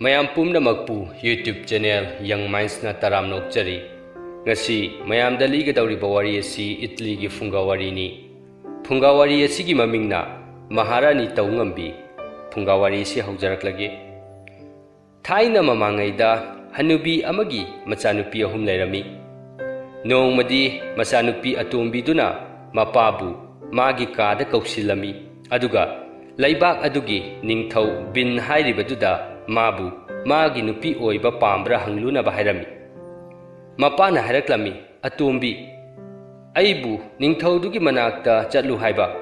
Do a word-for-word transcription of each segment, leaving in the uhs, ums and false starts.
ꯃꯌꯥꯝ ꯄꯨꯝꯅꯃꯛꯄꯨ YouTube channel Young Mindsꯅ ꯇꯔꯥꯝꯅ ꯑꯣꯛꯆꯔꯤ꯫ ꯉꯁꯤ ꯃꯌꯥꯝꯗ ꯂꯤꯒꯗꯧꯔꯤꯕ ꯋꯥꯔꯤ ꯑꯁꯤ ꯏꯠꯂꯤꯒꯤ ꯐꯨꯡꯒꯥ ꯋꯥꯔꯤꯅꯤ꯫ ꯐꯨꯡꯒꯥ ꯋꯥꯔꯤ ꯑꯁꯤꯒꯤ ꯃꯃꯤꯡꯅ ꯃꯍꯥꯔꯥꯅꯤ ꯇꯧꯉꯝꯕꯤ꯫ ꯐꯨꯡꯒꯥ ꯋꯥꯔꯤ ꯑꯁꯤ ꯍꯧꯖꯔꯛꯂꯒꯦ꯫ ꯊꯥꯏꯅ ꯃꯃꯥꯡꯉꯩꯗ ꯍꯅꯨꯕꯤ ꯑꯃꯒꯤ ꯃꯆꯥꯅꯨꯄꯤ ꯑꯍꯨꯝ ꯂꯩꯔꯝꯃꯤ꯫ ꯅꯣꯡꯃꯗꯤ ꯃꯆꯥꯅꯨꯄꯤ ꯑꯇꯣꯝꯕꯤꯗꯨꯅ ꯃꯄꯥꯕꯨ ꯃꯥꯒꯤ ꯀꯥꯗ ꯀꯧꯁꯤꯜꯂꯝꯃꯤ, ꯑꯗꯨꯒ ꯂꯩꯕꯥꯛ ꯑꯗꯨꯒꯤ ꯅꯤꯡꯊꯧ ꯕꯤꯟ ꯍꯥꯏꯔꯤꯕꯗꯨꯗ ꯃꯥꯕꯨ ꯃꯥꯒꯤ ꯅꯨꯄꯤ ꯑꯣꯏꯕ ꯄꯥꯝꯕ꯭ꯔꯥ ꯍꯪꯂꯨꯅꯕ ꯍꯥꯏꯔꯝꯃꯤ꯫ ꯃꯄꯥꯅ ꯍꯥꯏꯔꯛꯂꯝꯃꯤ, "ꯑꯇꯣꯝꯕꯤ, ꯑꯩꯕꯨ ꯅꯤꯡꯊꯧꯗꯨꯒꯤ ꯃꯅꯥꯛꯇ ꯆꯠꯂꯨ ꯍꯥꯏꯕ?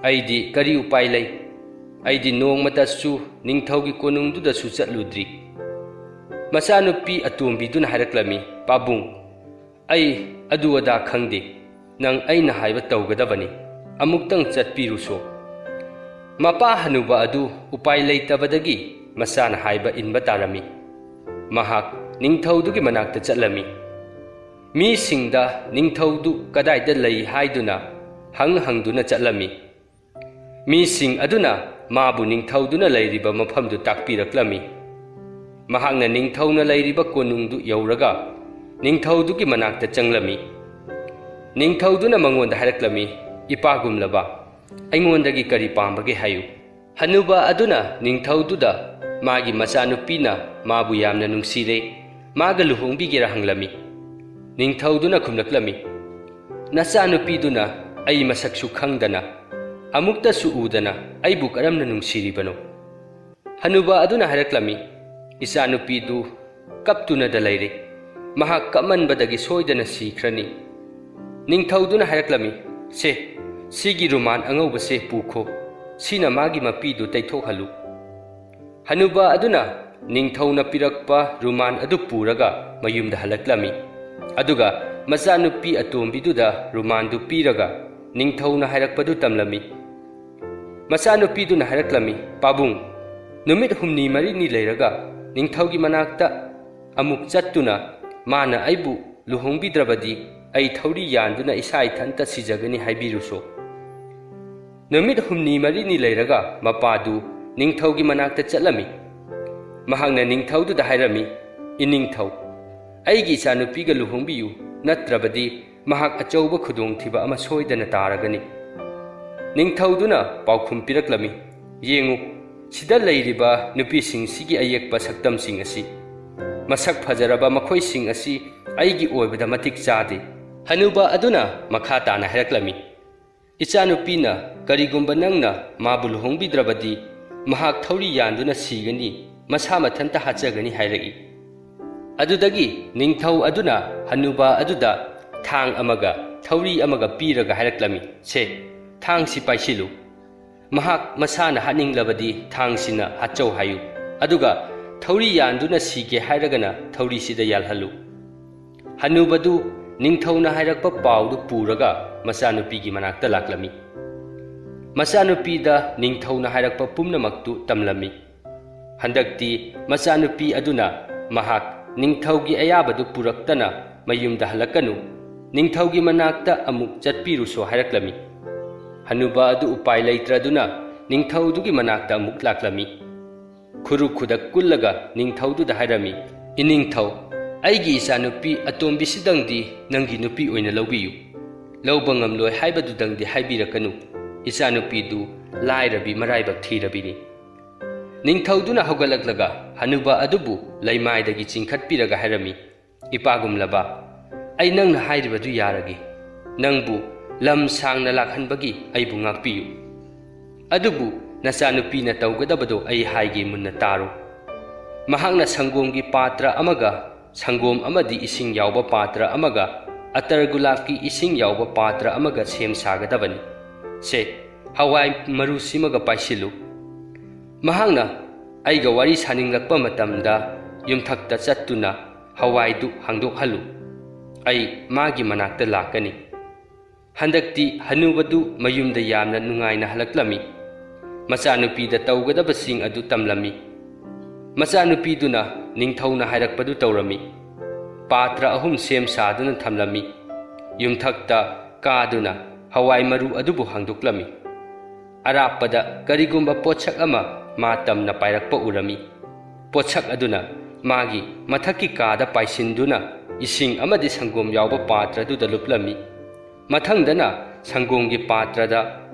ꯑꯩꯗꯤ ꯀꯔꯤ ꯎꯄꯥꯏ ꯂꯩ? ꯑꯩꯗꯤ ꯅꯣꯡꯃꯇꯁꯨ ꯅꯤꯡꯊꯧꯒꯤ ꯀꯣꯅꯨꯡꯗꯨꯗꯁꯨ ꯆꯠꯂꯨꯗ꯭ꯔꯤ꯫" ꯃꯆꯥꯅꯨꯄꯤ ꯑꯇꯣꯝꯕꯤꯗꯨꯅ ꯍꯥꯏꯔꯛꯂꯝꯃꯤ, "ꯄꯥꯕꯨꯡ, ꯑꯩ ꯑꯗꯨ ꯑꯗꯥ ꯈꯪꯗꯦ꯫ ꯅꯪ ꯑꯩꯅ ꯍꯥꯏꯕ ꯇꯧꯒꯗꯕꯅꯤ꯫ ꯑꯃꯨꯛꯇꯪ ꯆꯠꯄꯤꯔꯨꯁꯣ꯫" ꯃꯄꯥ ꯍꯅꯨꯕ ꯑꯗꯨ ꯎꯄꯥꯏ ꯂꯩꯇꯕꯗꯒꯤ ꯃꯆꯥꯅ ꯍꯥꯏꯕ ꯏꯟꯕ ꯇꯥꯔꯝꯃꯤ꯫ ꯃꯍꯥꯛ ꯅꯤꯡꯊꯧꯗꯨꯒꯤ ꯃꯅꯥꯛꯇ ꯆꯠꯂꯝꯃꯤ꯫ ꯃꯤꯁꯤꯡꯗ ꯅꯤꯡꯊꯧꯗꯨ ꯀꯗꯥꯏꯗ ꯂꯩ ꯍꯥꯏꯗꯨꯅ ꯍꯪ ꯍꯪꯗꯨꯅ ꯆꯠꯂꯝꯃꯤ꯫ ꯃꯤꯁꯤꯡ ꯑꯗꯨꯅ ꯃꯥꯕꯨ ꯅꯤꯡꯊꯧꯗꯨꯅ ꯂꯩꯔꯤꯕ ꯃꯐꯝꯗꯨ ꯇꯥꯛꯄꯤꯔꯛꯂꯝꯃꯤ꯫ ꯃꯍꯥꯛꯅ ꯅꯤꯡꯊꯧꯅ ꯂꯩꯔꯤꯕ ꯀꯣꯅꯨꯡꯗꯨ ꯌꯧꯔꯒ ꯅꯤꯡꯊꯧꯗꯨꯒꯤ ꯃꯅꯥꯛꯇ ꯆꯪꯂꯝꯃꯤ꯫ ꯅꯤꯡꯊꯧꯗꯨꯅ ꯃꯉꯣꯟꯗ ꯍꯥꯏꯔꯛꯂꯝꯃꯤ, "ꯏꯄꯥꯒꯨꯝꯂꯕ, ꯑꯩꯉꯣꯟꯗꯒꯤ ꯀꯔꯤ ꯄꯥꯝꯕꯒꯦ ꯍꯥꯏꯌꯨ꯫" ꯍꯅꯨꯕ ꯑꯗꯨꯅ ꯅꯤꯡꯊꯧꯗꯨꯗ ꯃꯥꯒꯤ ꯃꯆꯥꯅꯨꯄꯤꯅ ꯃꯥꯕꯨ ꯌꯥꯝꯅ ꯅꯨꯡꯁꯤꯔꯦ, ꯃꯥꯒ ꯂꯨꯍꯣꯡꯕꯤꯒꯦꯔꯥ ꯍꯪꯂꯝꯃꯤ꯫ ꯅꯤꯡꯊꯧꯗꯨꯅ ꯈꯨꯝꯂꯛꯂꯝꯃꯤ, "ꯅꯆꯥꯅꯨꯄꯤꯗꯨꯅ ꯑꯩ ꯃꯁꯛꯁꯨ ꯈꯪꯗꯅ ꯑꯃꯨꯛꯇꯁꯨ ꯎꯗꯅ ꯑꯩꯕꯨ ꯀꯔꯝꯅ ꯅꯨꯡꯁꯤꯔꯤꯕꯅꯣ?" ꯍꯅꯨꯕ ꯑꯗꯨꯅ ꯍꯥꯏꯔꯛꯂꯝꯃꯤ, "ꯏꯆꯥꯅꯨꯄꯤꯗꯨ ꯀꯞꯇꯨꯅꯗ ꯂꯩꯔꯦ꯫ ꯃꯍꯥꯛ ꯀꯞꯃꯟꯕꯗꯒꯤ ꯁꯣꯏꯗꯅ ꯁꯤꯈ꯭ꯔꯅꯤ꯫" ꯅꯤꯡꯊꯧꯗꯨꯅ ꯍꯥꯏꯔꯛꯂꯝꯃꯤ, "ꯁꯦ, ꯁꯤꯒꯤ ꯔꯨꯃꯥꯟ ꯑꯉꯧꯕꯁꯦ ꯄꯨꯈꯣ꯫ ꯁꯤꯅ ꯃꯥꯒꯤ ꯃꯄꯤꯗꯨ ꯇꯩꯊꯣꯛꯍꯜꯂꯨ꯫" ꯍꯅꯨꯕ ꯑꯗꯨꯅ ꯅꯤꯡꯊꯧꯅ ꯄꯤꯔꯛꯄ ꯔꯨꯃꯥꯟ ꯑꯗꯨ ꯄꯨꯔꯒ ꯃꯌꯨꯝꯗ ꯍꯜꯂꯛꯂꯝꯃꯤ꯫ ꯑꯗꯨꯒ ꯃꯆꯥꯅꯨꯄꯤ ꯑꯇꯣꯝꯕꯤꯗꯨꯗ ꯔꯨꯃꯥꯟꯗꯨ ꯄꯤꯔꯒ ꯅꯤꯡꯊꯧꯅ ꯍꯥꯏꯔꯛꯄꯗꯨ ꯇꯝꯂꯝꯃꯤ꯫ ꯃꯆꯥꯅꯨꯄꯤꯗꯨꯅ ꯍꯥꯏꯔꯛꯂꯝꯃꯤ, "ꯄꯥꯕꯨꯡ, ꯅꯨꯃꯤꯠ ꯍꯨꯝꯅꯤ ꯃꯔꯤꯅꯤ ꯂꯩꯔꯒ ꯅꯤꯡꯊꯧꯒꯤ ꯃꯅꯥꯛꯇ ꯑꯃꯨꯛ ꯆꯠꯇꯨꯅ ꯃꯥꯅ ꯑꯩꯕꯨ ꯂꯨꯍꯣꯡꯕꯤꯗ꯭ꯔꯕꯗꯤ ꯑꯩ ꯊꯧꯔꯤ ꯌꯥꯟꯗꯨꯅ ꯏꯁꯥ ꯏꯊꯟꯇ ꯁꯤꯖꯒꯅꯤ ꯍꯥꯏꯕꯤꯔꯨꯁꯣ꯫" ꯅꯨꯃꯤꯠ ꯍꯨꯝꯅꯤ ꯃꯔꯤꯅꯤ ꯂꯩꯔꯒ ꯃꯄꯥꯗꯨ ꯅꯤꯡꯊꯧꯒꯤ ꯃꯅꯥꯛꯇ ꯆꯠꯂꯝꯃꯤ꯫ ꯃꯍꯥꯛꯅ ꯅꯤꯡꯊꯧꯗꯨꯗ ꯍꯥꯏꯔꯝꯃꯤ, "ꯏꯅꯤꯡꯊꯧ, ꯑꯩꯒꯤ ꯏꯆꯥꯅꯨꯄꯤꯒ ꯂꯨꯍꯣꯡꯕꯤꯌꯨ, ꯅꯠꯇ꯭ꯔꯕꯗꯤ ꯃꯍꯥꯛ ꯑꯆꯧꯕ ꯈꯨꯗꯣꯡꯊꯤꯕ ꯑꯃ ꯁꯣꯏꯗꯅ ꯇꯥꯔꯒꯅꯤ꯫" ꯅꯤꯡꯊꯧꯗꯨꯅ ꯄꯥꯎꯈꯨꯝ ꯄꯤꯔꯛꯂꯝꯃꯤ, "ꯌꯦꯡꯉꯨ, ꯁꯤꯗ ꯂꯩꯔꯤꯕ ꯅꯨꯄꯤꯁꯤꯡꯁꯤꯒꯤ ꯑꯌꯦꯛꯄ ꯁꯛꯇꯝꯁꯤꯡ ꯑꯁꯤ, ꯃꯁꯛ ꯐꯖꯔꯕ ꯃꯈꯣꯏꯁꯤꯡ ꯑꯁꯤ ꯑꯩꯒꯤ ꯑꯣꯏꯕꯗ ꯃꯇꯤꯛ ꯆꯥꯗꯦ꯫" ꯍꯅꯨꯕ ꯑꯗꯨꯅ ꯃꯈꯥ ꯇꯥꯅ ꯍꯥꯏꯔꯛꯂꯝꯃꯤ, "ꯏꯆꯥꯅꯨꯄꯤꯅ, ꯀꯔꯤꯒꯨꯝꯕ ꯅꯪꯅ ꯃꯥꯕꯨ ꯂꯨꯍꯣꯡꯕꯤꯗ꯭ꯔꯕꯗꯤ, ꯃꯍꯥꯛ ꯊꯧꯔꯤ ꯌꯥꯟꯗꯨꯅ ꯁꯤꯒꯅꯤ, ꯃꯁꯥ ꯃꯊꯟꯇ ꯍꯥꯠꯆꯒꯅꯤ" ꯍꯥꯏꯔꯛꯏ꯫ ꯑꯗꯨꯗꯒꯤ ꯅꯤꯡꯊꯧ ꯑꯗꯨꯅ ꯍꯅꯨꯕ ꯑꯗꯨꯗ ꯊꯥꯡ ꯑꯃꯒ ꯊꯧꯔꯤ ꯑꯃꯒ ꯄꯤꯔꯒ ꯍꯥꯏꯔꯛꯂꯝꯃꯤ, "ꯁꯦ, ꯊꯥꯡꯁꯤ ꯄꯥꯏꯁꯤꯜꯂꯨ꯫ ꯃꯍꯥꯛ ꯃꯁꯥꯅ ꯍꯥꯠꯅꯤꯡꯂꯕꯗꯤ ꯊꯥꯡꯁꯤꯅ ꯍꯥꯠꯆꯧ ꯍꯥꯏꯌꯨ, ꯑꯗꯨꯒ ꯊꯧꯔꯤ ꯌꯥꯟꯗꯨꯅ ꯁꯤꯒꯦ ꯍꯥꯏꯔꯒꯅ ꯊꯧꯔꯤꯁꯤꯗ ꯌꯥꯜꯍꯜꯂꯨ꯫" ꯍꯅꯨꯕꯗꯨ ꯅꯤꯡꯊꯧꯅ ꯍꯥꯏꯔꯛꯄ ꯄꯥꯎꯗꯨ ꯄꯨꯔꯒ ꯃꯆꯥꯅꯨꯄꯤꯒꯤ ꯃꯅꯥꯛꯇ ꯂꯥꯛꯂꯝꯃꯤ꯫ ꯃꯆꯥꯅꯨꯄꯤꯗ ꯅꯤꯡꯊꯧꯅ ꯍꯥꯏꯔꯛꯄ ꯄꯨꯝꯅꯃꯛꯇꯨ ꯇꯝꯂꯝꯃꯤ꯫ ꯍꯟꯗꯛꯇꯤ ꯃꯆꯥꯅꯨꯄꯤ ꯑꯗꯨꯅ ꯃꯍꯥꯛ ꯅꯤꯡꯊꯧꯒꯤ ꯑꯌꯥꯕꯗꯨ ꯄꯨꯔꯛꯇꯅ ꯃꯌꯨꯝꯗ ꯍꯜꯂꯛꯀꯅꯨ, ꯅꯤꯡꯊꯧꯒꯤ ꯃꯅꯥꯛꯇ ꯑꯃꯨꯛ ꯆꯠꯄꯤꯔꯨꯁꯣ ꯍꯥꯏꯔꯛꯂꯝꯃꯤ꯫ ꯍꯅꯨꯕ ꯑꯗꯨ ꯎꯄꯥꯏ ꯂꯩꯇ꯭ꯔꯗꯨꯅ ꯅꯤꯡꯊꯧꯗꯨꯒꯤ ꯃꯅꯥꯛꯇ ꯑꯃꯨꯛ ꯂꯥꯛꯂꯝꯃꯤ꯫ ꯈꯨꯔꯨ ꯈꯨꯗꯛ ꯀꯨꯜꯂꯒ ꯅꯤꯡꯊꯧꯗꯨꯗ ꯍꯥꯏꯔꯝꯃꯤ, "ꯏꯅꯤꯡꯊꯧ, ꯑꯩꯒꯤ ꯏꯆꯥꯅꯨꯄꯤ ꯑꯇꯣꯝꯕꯤꯁꯤꯗꯪꯗꯤ ꯅꯪꯒꯤ ꯅꯨꯄꯤ ꯑꯣꯏꯅ ꯂꯧꯕꯤꯌꯨ꯫ ꯂꯧꯕ ꯉꯝꯂꯣꯏ ꯍꯥꯏꯕꯗꯨꯗꯪꯗꯤ ꯍꯥꯏꯕꯤꯔꯛꯀꯅꯨ꯫ ꯏꯆꯥꯅꯨꯄꯤꯗꯨ ꯂꯥꯏꯔꯕꯤ ꯃꯔꯥꯏꯕꯛ ꯊꯤꯔꯕꯤꯅꯤ꯫" ꯅꯤꯡꯊꯧꯗꯨꯅ ꯍꯧꯒꯠꯂꯛꯂꯒ ꯍꯅꯨꯕ ꯑꯗꯨꯕꯨ ꯂꯩꯃꯥꯏꯗꯒꯤ ꯆꯤꯡꯈꯠꯄꯤꯔꯒ ꯍꯥꯏꯔꯝꯃꯤ, "ꯏꯄꯥꯒꯨꯝꯂꯕ, ꯑꯩ ꯅꯪꯅ ꯍꯥꯏꯔꯤꯕꯗꯨ ꯌꯥꯔꯒꯦ꯫ ꯅꯪꯕꯨ ꯂꯝ ꯁꯥꯡꯅ ꯂꯥꯛꯍꯟꯕꯒꯤ ꯑꯩꯕꯨ ꯉꯥꯛꯄꯤꯌꯨ꯫ ꯑꯗꯨꯕꯨ ꯅꯆꯥꯅꯨꯄꯤꯅ ꯇꯧꯒꯗꯕꯗꯣ ꯑꯩ ꯍꯥꯏꯒꯦ, ꯃꯨꯟꯅ ꯇꯥꯔꯣ꯫ ꯃꯍꯥꯛꯅ ꯁꯪꯒꯣꯝꯒꯤ ꯄꯥꯇ꯭ꯔ ꯑꯃꯒ, ꯁꯪꯒꯣꯝ ꯑꯃꯗꯤ ꯏꯁꯤꯡ ꯌꯥꯎꯕ ꯄꯥꯇ꯭ꯔ ꯑꯃꯒ, ꯑꯇꯔ ꯒꯨꯂꯥꯞꯀꯤ ꯏꯁꯤꯡ ꯌꯥꯎꯕ ꯄꯥꯇ꯭ꯔ ꯑꯃꯒ ꯁꯦꯝ ꯁꯥꯒꯗꯕꯅꯤ꯫ ꯁꯦ, ꯍꯋꯥꯏ ꯃꯔꯨꯁꯤꯃꯒ ꯄꯥꯏꯁꯤꯜꯂꯨ꯫ ꯃꯍꯥꯛꯅ ꯑꯩꯒ ꯋꯥꯔꯤ ꯁꯥꯅꯤꯡꯂꯛꯄ ꯃꯇꯝꯗ ꯌꯨꯝꯊꯛꯇ ꯆꯠꯇꯨꯅ ꯍꯋꯥꯏꯗꯨ ꯍꯥꯡꯗꯣꯛꯍꯜꯂꯨ꯫ ꯑꯩ ꯃꯥꯒꯤ ꯃꯅꯥꯛꯇ ꯂꯥꯛꯀꯅꯤ꯫" ꯍꯟꯗꯛꯇꯤ ꯍꯅꯨꯕꯗꯨ ꯃꯌꯨꯝꯗ ꯌꯥꯝꯅ ꯅꯨꯡꯉꯥꯏꯅ ꯍꯜꯂꯛꯂꯝꯃꯤ꯫ ꯃꯆꯥꯅꯨꯄꯤꯗ ꯇꯧꯒꯗꯕꯁꯤꯡ ꯑꯗꯨ ꯇꯝꯂꯝꯃꯤ꯫ ꯃꯆꯥꯅꯨꯄꯤꯗꯨꯅ ꯅꯤꯡꯊꯧꯅ ꯍꯥꯏꯔꯛꯄꯗꯨ ꯇꯧꯔꯝꯃꯤ꯫ ꯄꯥꯇ꯭ꯔ ꯑꯍꯨꯝ ꯁꯦꯝ ꯁꯥꯗꯨꯅ ꯊꯝꯂꯝꯃꯤ꯫ ꯌꯨꯝꯊꯛꯇ ꯀꯥꯗꯨꯅ ꯍꯋꯥꯏ ꯃꯔꯨ ꯑꯗꯨꯕꯨ ꯍꯥꯡꯗꯣꯛꯂꯝꯃꯤ꯫ ꯑꯔꯥꯞꯄꯗ ꯀꯔꯤꯒꯨꯝꯕ ꯄꯣꯠꯁꯛ ꯑꯃ ꯃꯥ ꯇꯝꯅ ꯄꯥꯏꯔꯛꯄ ꯎꯔꯝꯃꯤ꯫ ꯄꯣꯠꯁꯛ ꯑꯗꯨꯅ ꯃꯥꯒꯤ ꯃꯊꯛꯀꯤ ꯀꯥꯗ ꯄꯥꯏꯁꯤꯟꯗꯨꯅ ꯏꯁꯤꯡ ꯑꯃꯗꯤ ꯁꯪꯒꯣꯝ ꯌꯥꯎꯕ ꯄꯥꯇ꯭ꯔꯗꯨꯗ ꯂꯨꯞꯂꯝꯃꯤ꯫ ꯃꯊꯪꯗꯅ ꯁꯪꯒꯣꯝꯒꯤ ꯄꯥꯇ꯭ꯔꯗ,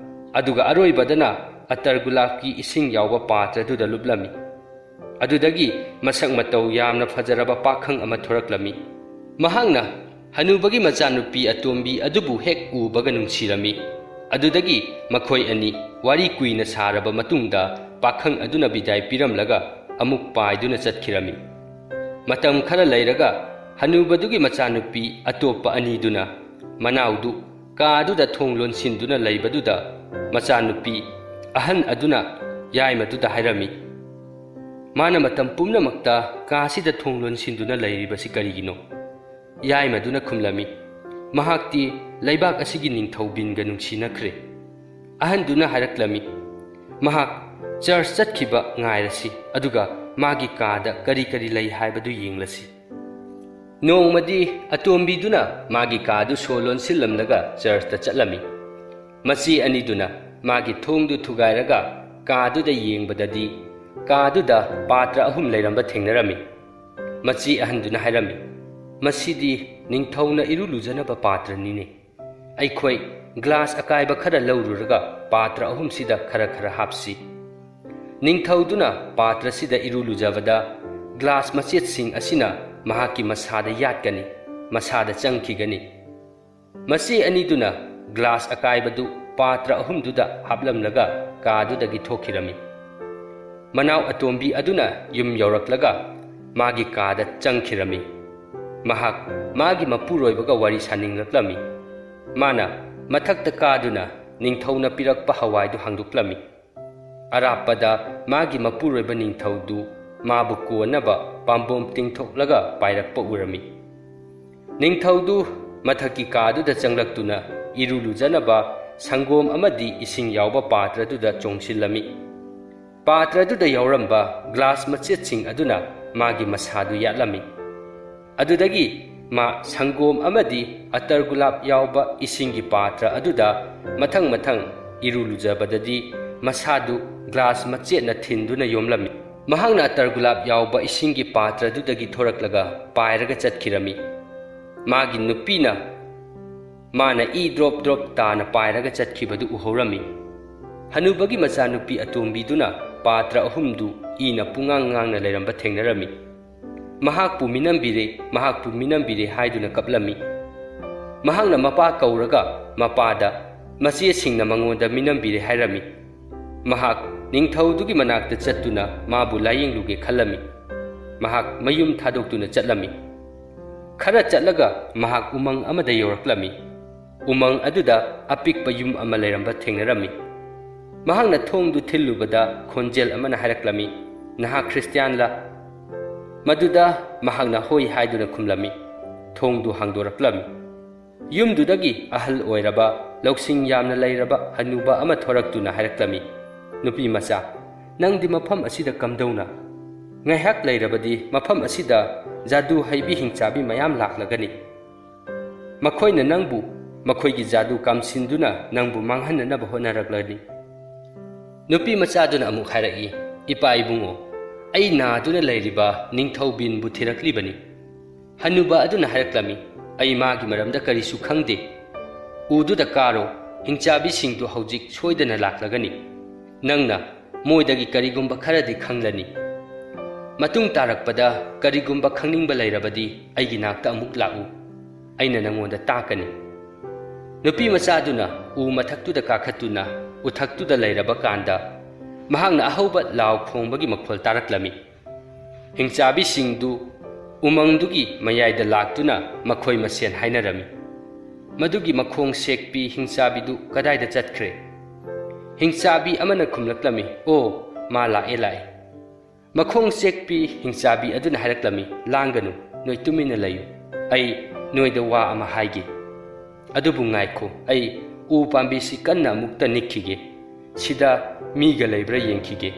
ꯑꯗꯨꯒ ꯑꯔꯣꯏꯕꯗꯅ ꯑꯇꯔ ꯒꯨꯂꯥꯞꯀꯤ ꯏꯁꯤꯡ ꯌꯥꯎꯕ ꯄꯥꯇ꯭ꯔꯗꯨꯗ ꯂꯨꯞꯂꯝꯃꯤ꯫ ꯑꯗꯨꯗꯒꯤ ꯃꯁꯛ ꯃꯇꯧ ꯌꯥꯝꯅ ꯐꯖꯔꯕ ꯄꯥꯈꯪ ꯑꯃ ꯊꯣꯔꯛꯂꯝꯃꯤ꯫ ꯃꯍꯥꯛꯅ ꯍꯅꯨꯕꯒꯤ ꯃꯆꯥꯅꯨꯄꯤ ꯑꯇꯣꯝꯕꯤ ꯑꯗꯨꯕꯨ ꯍꯦꯛ ꯎꯕꯒ ꯅꯨꯡꯁꯤꯔꯝꯃꯤ꯫ ꯑꯗꯨꯗꯒꯤ ꯃꯈꯣꯏ ꯑꯅꯤ ꯋꯥꯔꯤ ꯀꯨꯏꯅ ꯁꯥꯔꯕ ꯃꯇꯨꯡꯗ ꯄꯥꯈꯪ ꯑꯗꯨꯅ ꯕꯤꯗꯥꯏ ꯄꯤꯔꯝꯂꯒ ꯑꯃꯨꯛ ꯄꯥꯏꯗꯨꯅ ꯆꯠꯈꯤꯔꯝꯃꯤ꯫ ꯃꯇꯝ ꯈꯔ ꯂꯩꯔꯒ ꯍꯅꯨꯕꯗꯨꯒꯤ ꯃꯆꯥꯅꯨꯄꯤ ꯑꯇꯣꯞꯄ ꯑꯅꯤꯗꯨꯅ ꯃꯅꯥꯎꯗꯨ ꯀꯥꯗꯨꯗ ꯊꯣꯡ ꯂꯣꯟꯁꯤꯟꯗꯨꯅ ꯂꯩꯕꯗꯨꯗ ꯃꯆꯥꯅꯨꯄꯤ ꯑꯍꯟ ꯑꯗꯨꯅ ꯌꯥꯏꯃꯗꯨꯗ ꯍꯥꯏꯔꯝꯃꯤ, "ꯃꯥꯅ ꯃꯇꯝ ꯄꯨꯝꯅꯃꯛꯇ ꯀꯥꯁꯤꯗ ꯊꯣꯡ ꯂꯣꯟꯁꯤꯟꯗꯨꯅ ꯂꯩꯔꯤꯕꯁꯤ ꯀꯔꯤꯒꯤꯅꯣ?" ꯌꯥꯏꯃꯗꯨꯅ ꯈꯨꯝꯂꯝꯃꯤ, "ꯃꯍꯥꯛꯇꯤ ꯂꯩꯕꯥꯛ ꯑꯁꯤꯒꯤ ꯅꯤꯡꯊꯧ ꯕꯤꯟꯒ ꯅꯨꯡꯁꯤꯅꯈ꯭ꯔꯦ꯫" ꯑꯍꯟꯗꯨꯅ ꯍꯥꯏꯔꯛꯂꯝꯃꯤ, "ꯃꯍꯥꯛ ꯆꯔꯆ ꯆꯠꯈꯤꯕ ꯉꯥꯏꯔꯁꯤ, ꯑꯗꯨꯒ ꯃꯥꯒꯤ ꯀꯥꯗ ꯀꯔꯤ ꯀꯔꯤ ꯂꯩ ꯍꯥꯏꯕꯗꯨ ꯌꯦꯡꯂꯁꯤ꯫" ꯅꯣꯡꯃꯗꯤ ꯑꯇꯣꯝꯕꯤꯗꯨꯅ ꯃꯥꯒꯤ ꯀꯥꯗꯨ ꯁꯣ ꯂꯣꯟꯁꯤꯜꯂꯝꯂꯒ ꯆꯔꯆꯇ ꯆꯠꯂꯝꯃꯤ꯫ ꯃꯆꯦ ꯑꯅꯤꯗꯨꯅ ꯃꯥꯒꯤ ꯊꯣꯡꯗꯨ ꯊꯨꯒꯥꯏꯔꯒ ꯀꯥꯗꯨꯗ ꯌꯦꯡꯕꯗꯗꯤ, ꯀꯥꯗꯨꯗ ꯄꯥꯇ꯭ꯔ ꯑꯍꯨꯝ ꯂꯩꯔꯝꯕ ꯊꯦꯡꯅꯔꯝꯃꯤ꯫ ꯃꯆꯦ ꯑꯍꯟꯗꯨꯅ ꯍꯥꯏꯔꯝꯃꯤ, "ꯃꯁꯤꯗꯤ ꯅꯤꯡꯊꯧꯅ ꯏꯔꯨ ꯂꯨꯖꯅꯕ ꯄꯥꯇ꯭ꯔꯅꯤꯅꯦ꯫ ꯑꯩꯈꯣꯏ ꯒ꯭ꯂꯥꯁ ꯑꯀꯥꯏꯕ ꯈꯔ ꯂꯧꯔꯨꯔꯒ ꯄꯥꯇ꯭ꯔ ꯑꯍꯨꯝꯁꯤꯗ ꯈꯔ ꯈꯔ ꯍꯥꯞꯁꯤ꯫" ꯅꯤꯡꯊꯧꯗꯨꯅ ꯄꯥꯇ꯭ꯔꯁꯤꯗ ꯏꯔꯨ ꯂꯨꯖꯕꯗ ꯒ꯭ꯂꯥꯁ ꯃꯆꯦꯠꯁꯤꯡ ꯑꯁꯤꯅ ꯃꯍꯥꯛꯀꯤ ꯃꯁꯥꯗ ꯌꯥꯠꯀꯅꯤ, ꯃꯁꯥꯗ ꯆꯪꯈꯤꯒꯅꯤ꯫ ꯃꯆꯦ ꯑꯅꯤꯗꯨꯅ ꯒ꯭ꯂꯥꯁ ꯑꯀꯥꯏꯕꯗꯨ ꯄꯥꯇ꯭ꯔ ꯑꯍꯨꯝꯗꯨꯗ ꯍꯥꯞꯂꯝꯂꯒ ꯀꯥꯗꯨꯗꯒꯤ ꯊꯣꯛꯈꯤꯔꯝꯃꯤ꯫ ꯃꯅꯥꯎ ꯑꯇꯣꯝꯕꯤ ꯑꯗꯨꯅ ꯌꯨꯝ ꯌꯧꯔꯛꯂꯒ ꯃꯥꯒꯤ ꯀꯥꯗ ꯆꯪꯈꯤꯔꯝꯃꯤ꯫ ꯃꯍꯥꯛ ꯃꯥꯒꯤ ꯃꯄꯨꯔꯣꯏꯕꯒ ꯋꯥꯔꯤ ꯁꯥꯅꯤꯡꯂꯛꯂꯝꯃꯤ꯫ ꯃꯥꯅ ꯃꯊꯛꯇ ꯀꯥꯗꯨꯅ ꯅꯤꯡꯊꯧꯅ ꯄꯤꯔꯛꯄ ꯍꯋꯥꯏꯗꯨ ꯍꯥꯡꯗꯣꯛꯂꯝꯃꯤ꯫ ꯑꯔꯥꯞꯄꯗ ꯃꯥꯒꯤ ꯃꯄꯨꯔꯣꯏꯕ ꯅꯤꯡꯊꯧꯗꯨ ꯃꯥꯕꯨ ꯀꯣꯟꯅꯕ ꯄꯥꯝꯕꯣꯝ ꯇꯤꯡꯊꯣꯛꯂꯒ ꯄꯥꯏꯔꯛꯄ ꯎꯔꯝꯃꯤ꯫ ꯅꯤꯡꯊꯧꯗꯨ ꯃꯊꯛꯀꯤ ꯀꯥꯗꯨꯗ ꯆꯪꯂꯛꯇꯨꯅ ꯏꯔꯨ ꯂꯨꯖꯅꯕ ꯁꯪꯒꯣꯝ ꯑꯃꯗꯤ ꯏꯁꯤꯡ ꯌꯥꯎꯕ ꯄꯥꯇ꯭ꯔꯗꯨꯗ ꯆꯣꯡꯁꯤꯜꯂꯝꯃꯤ꯫ ꯄꯥꯇ꯭ꯔꯗꯨꯗ ꯌꯥꯎꯔꯝꯕ ꯒ꯭ꯂꯥꯁ ꯃꯆꯦꯠꯁꯤꯡ ꯑꯗꯨꯅ ꯃꯥꯒꯤ ꯃꯁꯥꯗꯨ ꯌꯥꯠꯂꯝꯃꯤ꯫ ꯑꯗꯨꯗꯒꯤ ꯃꯥ ꯁꯪꯒꯣꯝ ꯑꯃꯗꯤ ꯑꯇꯔ ꯒꯨꯂꯥꯞ ꯌꯥꯎꯕ ꯏꯁꯤꯡꯒꯤ ꯄꯥꯇ꯭ꯔ ꯑꯗꯨꯗ ꯃꯊꯪ ꯃꯊꯪ ꯏꯔꯨ ꯂꯨꯖꯕꯗꯗꯤ ꯃꯁꯥꯗꯨ ꯒ꯭ꯂꯥꯁ ꯃꯆꯦꯠꯅ ꯊꯤꯟꯗꯨꯅ ꯌꯣꯝꯂꯝꯃꯤ꯫ ꯃꯍꯥꯛꯅ ꯑꯇꯔ ꯒꯨꯂꯥꯞ ꯌꯥꯎꯕ ꯏꯁꯤꯡꯒꯤ ꯄꯥꯇ꯭ꯔꯗꯨꯗꯒꯤ ꯊꯣꯔꯛꯂꯒ ꯄꯥꯏꯔꯒ ꯆꯠꯈꯤꯔꯝꯃꯤ꯫ ꯃꯥꯒꯤ ꯅꯨꯄꯤꯅ ꯃꯥꯅ ꯏ ꯗ꯭ꯔꯣꯞ ꯗ꯭ꯔꯣꯞ ꯇꯥꯅ ꯄꯥꯏꯔꯒ ꯆꯠꯈꯤꯕꯗꯨ ꯎꯍꯧꯔꯝꯃꯤ꯫ ꯍꯅꯨꯕꯒꯤ ꯃꯆꯥꯅꯨꯄꯤ ꯑꯇꯣꯝꯕꯤꯗꯨꯅ ꯄꯥꯇ꯭ꯔ ꯑꯍꯨꯝꯗꯨ ꯏꯅ ꯄꯨꯡꯉꯥꯡ ꯉꯥꯡꯅ ꯂꯩꯔꯝꯕ ꯊꯦꯡꯅꯔꯝꯃꯤ꯫ ꯃꯍꯥꯛꯄꯨ ꯃꯤꯅꯝꯕꯤꯔꯦ, ꯃꯍꯥꯛꯄꯨ ꯃꯤꯅꯝꯕꯤꯔꯦ ꯍꯥꯏꯗꯨꯅ ꯀꯞꯂꯝꯃꯤ꯫ ꯃꯍꯥꯛꯅ ꯃꯄꯥ ꯀꯧꯔꯒ ꯃꯄꯥꯗ ꯃꯆꯦꯁꯤꯡꯅ ꯃꯉꯣꯟꯗ ꯃꯤꯅꯝꯕꯤꯔꯦ ꯍꯥꯏꯔꯝꯃꯤ꯫ ꯃꯍꯥꯛ ꯅꯤꯡꯊꯧꯗꯨꯒꯤ ꯃꯅꯥꯛꯇ ꯆꯠꯇꯨꯅ ꯃꯥꯕꯨ ꯂꯥꯌꯦꯡꯂꯨꯒꯦ ꯈꯜꯂꯝꯃꯤ꯫ ꯃꯍꯥꯛ ꯃꯌꯨꯝ ꯊꯥꯗꯣꯛꯇꯨꯅ ꯆꯠꯂꯝꯃꯤ꯫ ꯈꯔ ꯆꯠꯂꯒ ꯃꯍꯥꯛ ꯎꯃꯪ ꯑꯃꯗ ꯌꯧꯔꯛꯂꯝꯃꯤ꯫ ꯎꯃꯪ ꯑꯗꯨꯗ ꯑꯄꯤꯛꯄ ꯌꯨꯝ ꯑꯃ ꯂꯩꯔꯝꯕ ꯊꯦꯡꯅꯔꯝꯃꯤ꯫ ꯃꯍꯥꯛꯅ ꯊꯣꯡꯗꯨ ꯊꯤꯜꯂꯨꯕꯗ ꯈꯣꯟꯖꯦꯜ ꯑꯃꯅ ꯍꯥꯏꯔꯛꯂꯝꯃꯤ, "ꯅꯍꯥꯛ ꯈ꯭ꯔꯤꯁꯇꯤꯌꯥꯟꯂ?" ꯃꯗꯨꯗ ꯃꯍꯥꯛꯅ ꯍꯣꯏ ꯍꯥꯏꯗꯨꯅ ꯈꯨꯝꯂꯝꯃꯤ꯫ ꯊꯣꯡꯗꯨ ꯍꯥꯡꯗꯣꯔꯛꯂꯝꯃꯤ꯫ ꯌꯨꯝꯗꯨꯗꯒꯤ ꯑꯍꯜ ꯑꯣꯏꯔꯕ, ꯂꯧꯁꯤꯡ ꯌꯥꯝꯅ ꯂꯩꯔꯕ ꯍꯅꯨꯕ ꯑꯃ ꯊꯣꯔꯛꯇꯨꯅ ꯍꯥꯏꯔꯛꯂꯝꯃꯤ, "ꯅꯨꯄꯤ ꯃꯆꯥ, ꯅꯪꯗꯤ ꯃꯐꯝ ꯑꯁꯤꯗ ꯀꯝꯗꯧꯅ? ꯉꯥꯏꯍꯥꯛ ꯂꯩꯔꯕꯗꯤ ꯃꯐꯝ ꯑꯁꯤꯗ ꯖꯥꯗꯨ ꯍꯩꯕꯤ ꯍꯤꯡꯆꯥꯕꯤ ꯃꯌꯥꯝ ꯂꯥꯛꯂꯒꯅꯤ꯫ ꯃꯈꯣꯏꯅ ꯅꯪꯕꯨ ꯃꯈꯣꯏꯒꯤ ꯖꯥꯗꯨ ꯀꯥꯝꯁꯤꯟꯗꯨꯅ ꯅꯪꯕꯨ ꯃꯥꯡꯍꯟꯅꯅꯕ ꯍꯣꯠꯅꯔꯛꯂꯅꯤ꯫" ꯅꯨꯄꯤ ꯃꯆꯥꯗꯨꯅ ꯑꯃꯨꯛ ꯍꯥꯏꯔꯛꯏ, "ꯏꯄꯥ ꯏꯕꯨꯡꯉꯣ, ꯑꯩ ꯅꯥꯗꯨꯅ ꯂꯩꯔꯤꯕ ꯅꯤꯡꯊꯧ ꯕꯤꯟꯕꯨ ꯊꯤꯔꯛꯂꯤꯕꯅꯤ꯫" ꯍꯅꯨꯕ ꯑꯗꯨꯅ ꯍꯥꯏꯔꯛꯂꯝꯃꯤ, "ꯑꯩ ꯃꯥꯒꯤ ꯃꯔꯝꯗ ꯀꯔꯤꯁꯨ ꯈꯪꯗꯦ꯫ ꯎꯗꯨꯗ ꯀꯥꯔꯣ, ꯍꯤꯡꯆꯥꯕꯤꯁꯤꯡꯗꯨ ꯍꯧꯖꯤꯛ ꯁꯣꯏꯗꯅ ꯂꯥꯛꯂꯒꯅꯤ꯫ ꯅꯪꯅ ꯃꯣꯏꯗꯒꯤ ꯀꯔꯤꯒꯨꯝꯕ ꯈꯔꯗꯤ ꯈꯪꯂꯅꯤ꯫ ꯃꯇꯨꯡ ꯇꯥꯔꯛꯄꯗ ꯀꯔꯤꯒꯨꯝꯕ ꯈꯪꯅꯤꯡꯕ ꯂꯩꯔꯕꯗꯤ ꯑꯩꯒꯤ ꯅꯥꯛꯇ ꯑꯃꯨꯛ ꯂꯥꯛꯎ꯫ ꯑꯩꯅ ꯅꯪꯉꯣꯟꯗ ꯇꯥꯛꯀꯅꯤ꯫" ꯅꯨꯄꯤ ꯃꯆꯥꯗꯨꯅ ꯎ ꯃꯊꯛꯇꯨꯗ ꯀꯥꯈꯠꯇꯨꯅ ꯎꯊꯛꯇꯨꯗ ꯂꯩꯔꯕ ꯀꯥꯟꯗ, ꯃꯍꯥꯛꯅ ꯑꯍꯧꯕ ꯂꯥꯎ ꯈꯣꯡꯕꯒꯤ ꯃꯈꯣꯜ ꯇꯥꯔꯛꯂꯝꯃꯤ꯫ ꯍꯤꯡꯆꯥꯕꯤꯁꯤꯡꯗꯨ ꯎꯃꯪꯗꯨꯒꯤ ꯃꯌꯥꯏꯗ ꯂꯥꯛꯇꯨꯅ ꯃꯈꯣꯏ ꯃꯁꯦꯟ ꯍꯥꯏꯅꯔꯝꯃꯤ, "ꯃꯗꯨꯒꯤ ꯃꯈꯣꯡ ꯁꯦꯛꯄꯤ ꯍꯤꯡꯆꯥꯕꯤꯗꯨ ꯀꯗꯥꯏꯗ ꯆꯠꯈ꯭ꯔꯦ?" ꯍꯤꯡꯆꯥꯕꯤ ꯑꯃꯅ ꯈꯨꯝꯂꯛꯂꯝꯃꯤ, "ꯑꯣ, ꯃꯥ ꯂꯥꯛꯑꯦ, ꯂꯥꯛꯑꯦ꯫" ꯃꯈꯣꯡ ꯁꯦꯛꯄꯤ ꯍꯤꯡꯆꯥꯕꯤ ꯑꯗꯨꯅ ꯍꯥꯏꯔꯛꯂꯝꯃꯤ, "ꯂꯥꯡꯒꯅꯨ, ꯅꯣꯏ ꯇꯨꯃꯤꯟꯅ ꯂꯩꯌꯨ꯫ ꯑꯩ ꯅꯣꯏꯗ ꯋꯥ ꯑꯃ ꯍꯥꯏꯒꯦ꯫ ꯑꯗꯨꯕꯨ ꯉꯥꯏꯈꯣ, ꯑꯩ ꯎ ꯄꯥꯝꯕꯤꯁꯤ ꯀꯟꯅ ꯑꯃꯨꯛꯇ ꯅꯤꯛꯈꯤꯒꯦ꯫ ꯁꯤꯗ ꯃꯤꯒ ꯂꯩꯕ꯭ꯔꯥ ꯌꯦꯡꯈꯤꯒꯦ꯫"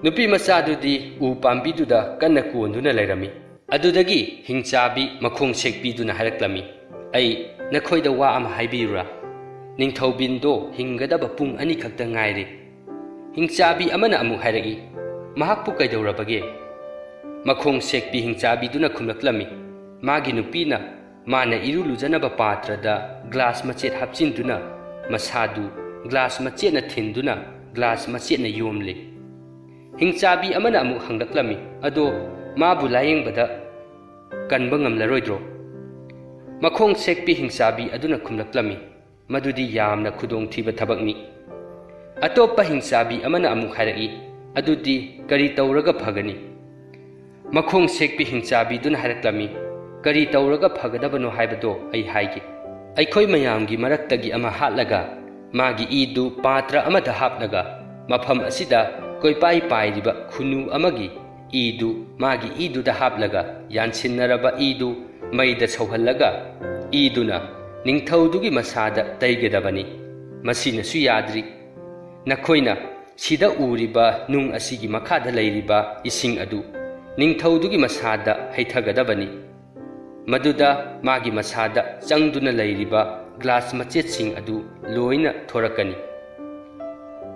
ꯅꯨꯄꯤ ꯃꯆꯥꯗꯨꯗꯤ ꯎ ꯄꯥꯝꯕꯤꯗꯨꯗ ꯀꯟꯅ ꯀꯣꯟꯗꯨꯅ ꯂꯩꯔꯝꯃꯤ꯫ ꯑꯗꯨꯗꯒꯤ ꯍꯤꯡꯆꯥꯕꯤ ꯃꯈꯣꯡ ꯁꯦꯛꯄꯤꯗꯨꯅ ꯍꯥꯏꯔꯛꯂꯝꯃꯤ, "ꯑꯩ ꯅꯈꯣꯏꯗ ꯋꯥ ꯑꯃ ꯍꯥꯏꯕꯤꯌꯨꯔꯥ? ꯅꯤꯡꯊꯧꯕꯤꯟꯗꯣ ꯍꯤꯡꯒꯗꯕ ꯄꯨꯡ ꯑꯅꯤꯈꯛꯇ ꯉꯥꯏꯔꯦ꯫ ꯍꯤꯡꯆꯥꯕꯤ ꯑꯃꯅ ꯑꯃꯨꯛ ꯍꯥꯏꯔꯛꯏ, "ꯃꯍꯥꯛꯄꯨ ꯀꯩꯗꯧꯔꯕꯒꯦ?" ꯃꯈꯣꯡ ꯁꯦꯛꯄꯤ ꯍꯤꯡꯆꯥꯕꯤꯗꯨꯅ ꯈꯨꯝꯂꯛꯂꯝꯃꯤ, ꯃꯥꯒꯤ ꯅꯨꯄꯤꯅ ꯃꯥꯅ ꯏꯔꯨ ꯂꯨꯖꯅꯕ ꯄꯥꯇ꯭ꯔꯗ ꯒ꯭ꯂꯥꯁ ꯃꯆꯦꯠ ꯍꯥꯞꯆꯤꯟꯗꯨꯅ ꯃꯁꯥꯗꯨ ꯒ꯭ꯂꯥꯁ ꯃꯆꯦꯠꯅ ꯊꯤꯟꯗꯨꯅ ꯒ꯭ꯂꯥꯁ ꯃꯆꯦꯠꯅ ꯌꯣꯝꯂꯤ꯫ ꯍꯤꯡꯆꯥꯕꯤ ꯑꯃꯅ ꯑꯃꯨꯛ ꯍꯪꯂꯛꯂꯝꯃꯤ, "ꯑꯗꯣ ꯃꯥꯕꯨ ꯂꯥꯌꯦꯡꯕꯗ ꯀꯟꯕ ꯉꯝꯂꯔꯣꯏꯗ꯭ꯔꯣ?" ꯃꯈꯣꯡ ꯁꯦꯛꯄꯤ ꯍꯤꯡꯆꯥꯕꯤ ꯑꯗꯨꯅ ꯈꯨꯝꯂꯛꯂꯝꯃꯤ, "ꯃꯗꯨꯗꯤ ꯌꯥꯝꯅ ꯈꯨꯗꯣꯡꯊꯤꯕ ꯊꯕꯛꯅꯤ꯫" ꯑꯇꯣꯞꯄ ꯍꯤꯡꯆꯥꯕꯤ ꯑꯃꯅ ꯑꯃꯨꯛ ꯍꯥꯏꯔꯛꯏ, "ꯑꯗꯨꯗꯤ ꯀꯔꯤ ꯇꯧꯔꯒ ꯐꯒꯅꯤ?" ꯃꯈꯣꯡ ꯁꯦꯛꯄꯤ ꯍꯤꯡꯆꯥꯕꯤꯗꯨꯅ ꯍꯥꯏꯔꯛꯂꯝꯃꯤ, "ꯀꯔꯤ ꯇꯧꯔꯒ ꯐꯒꯗꯕꯅꯣ ꯍꯥꯏꯕꯗꯣ ꯑꯩ ꯍꯥꯏꯒꯦ꯫ ꯑꯩꯈꯣꯏ ꯃꯌꯥꯝꯒꯤ ꯃꯔꯛꯇꯒꯤ ꯑꯃ ꯍꯥꯠꯂꯒ ꯃꯥꯒꯤ ꯏꯗꯨ ꯄꯥꯇ꯭ꯔ ꯑꯃꯗ ꯍꯥꯞꯂꯒ ꯃꯐꯝ ꯑꯁꯤꯗ ꯀꯣꯏꯄꯥꯏ ꯄꯥꯏꯔꯤꯕ ꯈꯨꯅꯨ ꯑꯃꯒꯤ ꯏꯗꯨ ꯃꯥꯒꯤ ꯏꯗꯨꯗ ꯍꯥꯞꯂꯒ ꯌꯥꯟꯁꯤꯟꯅꯔꯕ ꯏꯗꯨ ꯃꯩꯗ ꯁꯧꯍꯜꯂꯒ ꯏꯗꯨꯅ ꯅꯤꯡꯊꯧꯗꯨꯒꯤ ꯃꯁꯥꯗ ꯇꯩꯒꯗꯕꯅꯤ꯫ ꯃꯁꯤꯅꯁꯨ ꯌꯥꯗ꯭ꯔꯤ꯫ ꯅꯈꯣꯏꯅ ꯁꯤꯗ ꯎꯔꯤꯕ ꯅꯨꯡ ꯑꯁꯤꯒꯤ ꯃꯈꯥꯗ ꯂꯩꯔꯤꯕ ꯏꯁꯤꯡ ꯑꯗꯨ ꯅꯤꯡꯊꯧꯗꯨꯒꯤ ꯃꯁꯥꯗ ꯍꯩꯊꯒꯗꯕꯅꯤ꯫ ꯃꯗꯨꯗ ꯃꯥꯒꯤ ꯃꯁꯥꯗ ꯆꯪꯗꯨꯅ ꯂꯩꯔꯤꯕ ꯒ꯭ꯂꯥꯁ ꯃꯆꯦꯠꯁꯤꯡ ꯑꯗꯨ ꯂꯣꯏꯅ ꯊꯣꯔꯛꯀꯅꯤ꯫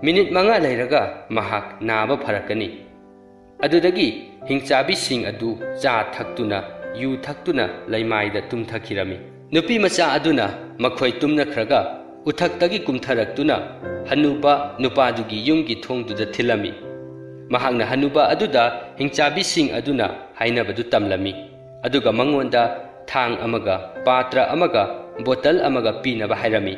ꯃꯤꯅꯤꯠ ꯃꯉꯥ ꯂꯩꯔꯒ ꯃꯍꯥꯛ ꯅꯥꯕ ꯐꯔꯛꯀꯅꯤ꯫ ꯑꯗꯨꯗꯒꯤ ꯍꯤꯡꯆꯥꯕꯤꯁꯤꯡ ꯑꯗꯨ ꯆꯥ ꯊꯛꯇꯨꯅ, ꯌꯨ ꯊꯛꯇꯨꯅ ꯂꯩꯃꯥꯏꯗ ꯇꯨꯝꯊꯈꯤꯔꯝꯃꯤ꯫ ꯅꯨꯄꯤ ꯃꯆꯥ ꯑꯗꯨꯅ ꯃꯈꯣꯏ ꯇꯨꯝꯅꯈ꯭ꯔꯒ ꯎꯊꯛꯇꯒꯤ ꯀꯨꯝꯊꯔꯛꯇꯨꯅ ꯍꯅꯨꯕ ꯅꯨꯄꯥꯗꯨꯒꯤ ꯌꯨꯝꯒꯤ ꯊꯣꯡꯗꯨꯗ ꯊꯤꯜꯂꯝꯃꯤ꯫ ꯃꯍꯥꯛꯅ ꯍꯅꯨꯕ ꯑꯗꯨꯗ ꯍꯤꯡꯆꯥꯕꯤꯁꯤꯡ ꯑꯗꯨꯅ ꯍꯥꯏꯅꯕꯗꯨ ꯇꯝꯂꯝꯃꯤ꯫ ꯑꯗꯨꯒ ꯃꯉꯣꯟꯗ ꯊꯥꯡ ꯑꯃꯒ, ꯄꯥꯇ꯭ꯔ ꯑꯃꯒ, ꯕꯣꯇꯜ ꯑꯃꯒ ꯄꯤꯅꯕ ꯍꯥꯏꯔꯝꯃꯤ꯫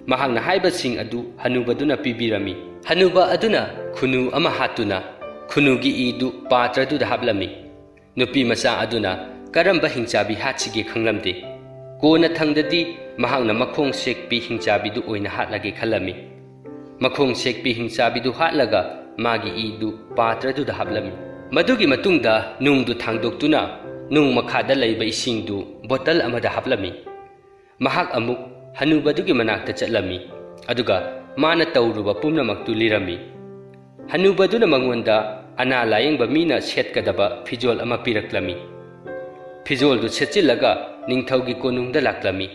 ꯃꯍꯥꯛꯅ ꯍꯥꯏꯕꯁꯤꯡ ꯑꯗꯨ ꯍꯅꯨꯕꯗꯨꯅ ꯄꯤꯕꯤꯔꯝꯃꯤ꯫ ꯍꯅꯨꯕ ꯑꯗꯨꯅ ꯈꯨꯅꯨ ꯑꯃ ꯍꯥꯠꯇꯨꯅ ꯈꯨꯅꯨꯒꯤ ꯏꯗꯨ ꯄꯥꯇ꯭ꯔꯗꯨꯗ ꯍꯥꯞꯂꯝꯃꯤ꯫ ꯅꯨꯄꯤ ꯃꯆꯥ ꯑꯗꯨꯅ ꯀꯔꯝꯕ ꯍꯤꯡꯆꯥꯕꯤ ꯍꯥꯠꯁꯤꯒꯦ ꯈꯪꯂꯝꯗꯦ꯫ ꯀꯣꯟꯅ ꯊꯪꯗꯗꯤ ꯃꯍꯥꯛꯅ ꯃꯈꯣꯡ ꯁꯦꯛꯄꯤ ꯍꯤꯡꯆꯥꯕꯤꯗꯨ ꯑꯣꯏꯅ ꯍꯥꯠꯂꯒꯦ ꯈꯜꯂꯝꯃꯤ꯫ ꯃꯈꯣꯡ ꯁꯦꯛꯄꯤ ꯍꯤꯡꯆꯥꯕꯤꯗꯨ ꯍꯥꯠꯂꯒ ꯃꯥꯒꯤ ꯏꯗꯨ ꯄꯥꯇ꯭ꯔꯗꯨꯗ ꯍꯥꯞꯂꯝꯃꯤ꯫ ꯃꯗꯨꯒꯤ ꯃꯇꯨꯡꯗ ꯅꯨꯡꯗꯨ ꯊꯥꯡꯗꯣꯛꯇꯨꯅ ꯅꯨꯡ ꯃꯈꯥꯗ ꯂꯩꯕ ꯏꯁꯤꯡꯗꯨ ꯕꯣꯇꯜ ꯑꯃꯗ ꯍꯥꯞꯂꯝꯃꯤ꯫ ꯃꯍꯥꯛ ꯑꯃꯨꯛ ꯍꯅꯨꯕꯗꯨꯒꯤ ꯃꯅꯥꯛꯇ ꯆꯠꯂꯝꯃꯤ, ꯑꯗꯨꯒ ꯃꯥꯅ ꯇꯧꯔꯨꯕ ꯄꯨꯝꯅꯃꯛꯇꯨ ꯂꯤꯔꯝꯃꯤ꯫ ꯍꯅꯨꯕꯗꯨꯅ ꯃꯉꯣꯟꯗ ꯑꯅꯥ ꯂꯥꯌꯦꯡꯕ ꯃꯤꯅ ꯁꯦꯠꯀꯗꯕ ꯐꯤꯖꯣꯜ ꯑꯃ ꯄꯤꯔꯛꯂꯝꯃꯤ꯫ ꯐꯤꯖꯣꯜꯗꯨ ꯁꯦꯠꯆꯤꯜꯂꯒ ꯅꯤꯡꯊꯧꯒꯤ ꯀꯣꯅꯨꯡꯗ ꯂꯥꯛꯂꯝꯃꯤ꯫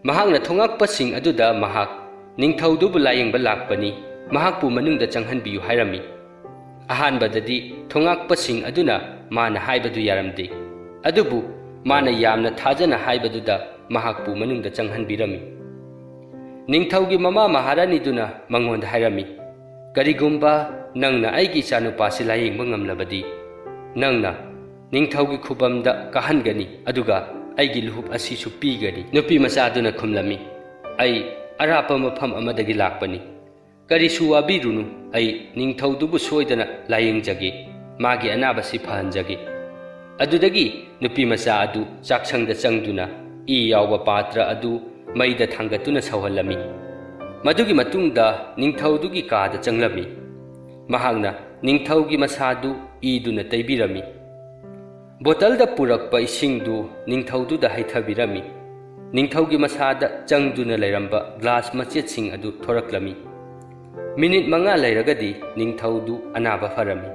ꯃꯍꯥꯛꯅ ꯊꯣꯉꯛꯄꯁꯤꯡ ꯑꯗꯨꯗ ꯃꯍꯥꯛ ꯅꯤꯡꯊꯧꯗꯨꯕꯨ ꯂꯥꯌꯦꯡꯕ ꯂꯥꯛꯄꯅꯤ, ꯃꯍꯥꯛꯄꯨ ꯃꯅꯨꯡꯗ ꯆꯪꯍꯟꯕꯤꯌꯨ ꯍꯥꯏꯔꯝꯃꯤ꯫ ꯑꯍꯥꯟꯕꯗꯗꯤ ꯊꯣꯉꯥꯛꯄꯁꯤꯡ ꯑꯗꯨꯅ ꯃꯥꯅ ꯍꯥꯏꯕꯗꯨ ꯌꯥꯔꯝꯗꯦ꯫ ꯑꯗꯨꯕꯨ ꯃꯥꯅ ꯌꯥꯝꯅ ꯊꯥꯖꯅ ꯍꯥꯏꯕꯗꯨꯗ ꯃꯍꯥꯛꯄꯨ ꯃꯅꯨꯡꯗ ꯆꯪꯍꯟꯕꯤꯔꯝꯃꯤ꯫ ꯅꯤꯡꯊꯧꯒꯤ ꯃꯃꯥ ꯃꯍꯥꯔꯥꯅꯤꯗꯨꯅ ꯃꯉꯣꯟꯗ ꯍꯥꯏꯔꯝꯃꯤ, "ꯀꯔꯤꯒꯨꯝꯕ ꯅꯪꯅ ꯑꯩꯒꯤ ꯏꯆꯥꯅꯨꯄꯥꯁꯤ ꯂꯥꯌꯦꯡꯕ ꯉꯝꯂꯕꯗꯤ, ꯅꯪꯅ ꯅꯤꯡꯊꯧꯒꯤ ꯈꯨꯕꯝꯗ ꯀꯥꯍꯟꯒꯅꯤ, ꯑꯗꯨꯒ ꯑꯩꯒꯤ ꯂꯨꯍꯨꯞ ꯑꯁꯤꯁꯨ ꯄꯤꯒꯅꯤ꯫" ꯅꯨꯄꯤ ꯃꯆꯥꯗꯨꯅ ꯈꯨꯝꯂꯝꯃꯤ, "ꯑꯩ ꯑꯔꯥꯞꯄ ꯃꯐꯝ ꯑꯃꯗꯒꯤ ꯂꯥꯛꯄꯅꯤ꯫ ꯀꯔꯤꯁꯨ ꯋꯥꯕꯤꯔꯨꯅꯨ, ꯑꯩ ꯅꯤꯡꯊꯧꯗꯨꯕꯨ ꯁꯣꯏꯗꯅ ꯂꯥꯌꯦꯡꯖꯒꯦ, ꯃꯥꯒꯤ ꯑꯅꯥꯕꯁꯤ ꯐꯍꯟꯖꯒꯦ꯫" ꯑꯗꯨꯗꯒꯤ ꯅꯨꯄꯤ ꯃꯆꯥ ꯑꯗꯨ ꯆꯥꯛꯁꯪꯗ ꯆꯪꯗꯨꯅ ꯏ ꯌꯥꯎꯕ ꯄꯥꯇ꯭ꯔ ꯑꯗꯨ ꯃꯩꯗ ꯊꯥꯡꯒꯠꯇꯨꯅ ꯁꯧꯍꯜꯂꯝꯃꯤ꯫ ꯃꯗꯨꯒꯤ ꯃꯇꯨꯡꯗ ꯅꯤꯡꯊꯧꯗꯨꯒꯤ ꯀꯥꯗ ꯆꯪꯂꯝꯃꯤ꯫ ꯃꯍꯥꯛꯅ ꯅꯤꯡꯊꯧꯒꯤ ꯃꯁꯥꯗꯨ ꯏꯗꯨꯅ ꯇꯩꯕꯤꯔꯝꯃꯤ꯫ ꯕꯣꯇꯜꯗ ꯄꯨꯔꯛꯄ ꯏꯁꯤꯡꯗꯨ ꯅꯤꯡꯊꯧꯗꯨꯗ ꯍꯩꯊꯕꯤꯔꯝꯃꯤ꯫ ꯅꯤꯡꯊꯧꯒꯤ ꯃꯁꯥꯗ ꯆꯪꯗꯨꯅ ꯂꯩꯔꯝꯕ ꯒ꯭ꯂꯥꯁ ꯃꯆꯦꯠꯁꯤꯡ ꯑꯗꯨ ꯊꯣꯔꯛꯂꯝꯃꯤ꯫ ꯃꯤꯅꯤꯠ ꯃꯉꯥ ꯂꯩꯔꯒꯗꯤ ꯅꯤꯡꯊꯧꯗꯨ ꯑꯅꯥꯕ ꯐꯔꯝꯃꯤ꯫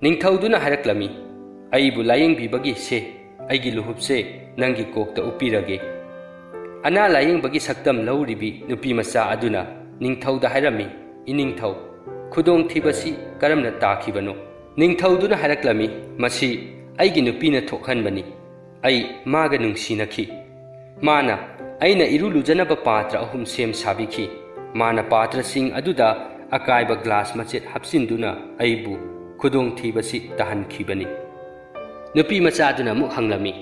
ꯅꯤꯡꯊꯧꯗꯨꯅ ꯍꯥꯏꯔꯛꯂꯝꯃꯤ, "ꯑꯩꯕꯨ ꯂꯥꯌꯦꯡꯕꯤꯕꯒꯤ ꯁꯦ, ꯑꯩꯒꯤ ꯂꯨꯍꯨꯞꯁꯦ ꯅꯪꯒꯤ ꯀꯣꯛꯇ ꯎꯞꯄꯤꯔꯒꯦ꯫" ꯑꯅꯥ ꯂꯥꯌꯦꯡꯕꯒꯤ ꯁꯛꯇꯝ ꯂꯧꯔꯤꯕꯤ ꯅꯨꯄꯤ ꯃꯆꯥ ꯑꯗꯨꯅ ꯅꯤꯡꯊꯧꯗ ꯍꯥꯏꯔꯝꯃꯤ, "ꯏꯅꯤꯡꯊꯧ, ꯈꯨꯗꯣꯡꯊꯤꯕꯁꯤ ꯀꯔꯝꯅ ꯇꯥꯈꯤꯕꯅꯣ?" ꯅꯤꯡꯊꯧꯗꯨꯅ ꯍꯥꯏꯔꯛꯂꯝꯃꯤ, "ꯃꯁꯤ ꯑꯩꯒꯤ ꯅꯨꯄꯤꯅ ꯊꯣꯛꯍꯟꯕꯅꯤ꯫ ꯑꯩ ꯃꯥꯒ ꯅꯨꯡꯁꯤꯅꯈꯤ꯫ ꯃꯥꯅ ꯑꯩꯅ ꯏꯔꯨ ꯂꯨꯖꯅꯕ ꯄꯥꯇ꯭ꯔ ꯑꯍꯨꯝ ꯁꯦꯝ ꯁꯥꯕꯤꯈꯤ꯫ ꯃꯥꯅ ꯄꯥꯇ꯭ꯔꯁꯤꯡ ꯑꯗꯨꯗ ꯑꯀꯥꯏꯕ ꯒ꯭ꯂꯥꯁ ꯃꯆꯦꯠ ꯍꯥꯞꯆꯤꯟꯗꯨꯅ ꯑꯩꯕꯨ ꯈꯨꯗꯣꯡꯊꯤꯕꯁꯤ ꯇꯥꯍꯟꯈꯤꯕꯅꯤ꯫" ꯅꯨꯄꯤ ꯃꯆꯥꯗꯨꯅ ꯑꯃꯨꯛ ꯍꯪꯂꯝꯃꯤ,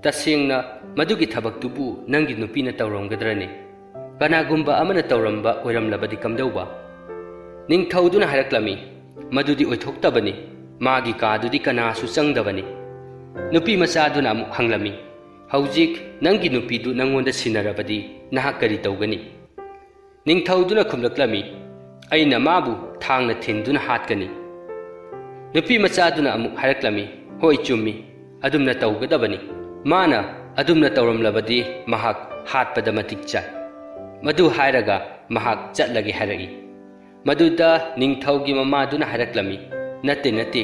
"ꯇꯁꯦꯡꯅ ꯃꯗꯨꯒꯤ ꯊꯕꯛꯇꯨꯕꯨ ꯅꯪꯒꯤ ꯅꯨꯄꯤꯅ ꯇꯧꯔꯝꯒꯗ꯭ꯔꯅꯦ? ꯀꯅꯥꯒꯨꯝꯕ ꯑꯃꯅ ꯇꯧꯔꯝꯕ ꯑꯣꯏꯔꯝꯂꯕꯗꯤ ꯀꯝꯗꯧꯕ?" ꯅꯤꯡꯊꯧꯗꯨꯅ ꯍꯥꯏꯔꯛꯂꯝꯃꯤ, "ꯃꯗꯨꯗꯤ ꯑꯣꯏꯊꯣꯛꯇꯕꯅꯤ꯫ ꯃꯥꯒꯤ ꯀꯥꯗꯨꯗꯤ ꯀꯅꯥꯁꯨ ꯆꯪꯗꯕꯅꯤ꯫" ꯅꯨꯄꯤ ꯃꯆꯥꯗꯨꯅ ꯑꯃꯨꯛ ꯍꯪꯂꯝꯃꯤ, "ꯍꯧꯖꯤꯛ ꯅꯪꯒꯤ ꯅꯨꯄꯤꯗꯨ ꯅꯪꯉꯣꯟꯗ ꯁꯤꯟꯅꯔꯕꯗꯤ ꯅꯍꯥꯛ ꯀꯔꯤ ꯇꯧꯒꯅꯤ?" ꯅꯤꯡꯊꯧꯗꯨꯅ ꯈꯨꯝꯂꯛꯂꯝꯃꯤ, "ꯑꯩꯅ ꯃꯥꯕꯨ ꯊꯥꯡꯅ ꯊꯤꯟꯗꯨꯅ ꯍꯥꯠꯀꯅꯤ꯫" ꯅꯨꯄꯤ ꯃꯆꯥꯗꯨꯅ ꯑꯃꯨꯛ ꯍꯥꯏꯔꯛꯂꯝꯃꯤ, "ꯍꯣꯏ, ꯆꯨꯝꯃꯤ, ꯑꯗꯨꯝꯅ ꯇꯧꯒꯗꯕꯅꯤ꯫ ꯃꯥꯅ ꯑꯗꯨꯝꯅ ꯇꯧꯔꯝꯂꯕꯗꯤ ꯃꯍꯥꯛ ꯍꯥꯠꯄꯗ ꯃꯇꯤꯛ ꯆꯥꯏ꯫" ꯃꯗꯨ ꯍꯥꯏꯔꯒ ꯃꯍꯥꯛ ꯆꯠꯂꯒꯦ ꯍꯥꯏꯔꯛꯏ꯫ ꯃꯗꯨꯗ ꯅꯤꯡꯊꯧꯒꯤ ꯃꯃꯥꯗꯨꯅ ꯍꯥꯏꯔꯛꯂꯝꯃꯤ, "ꯅꯠꯇꯦ, ꯅꯠꯇꯦ,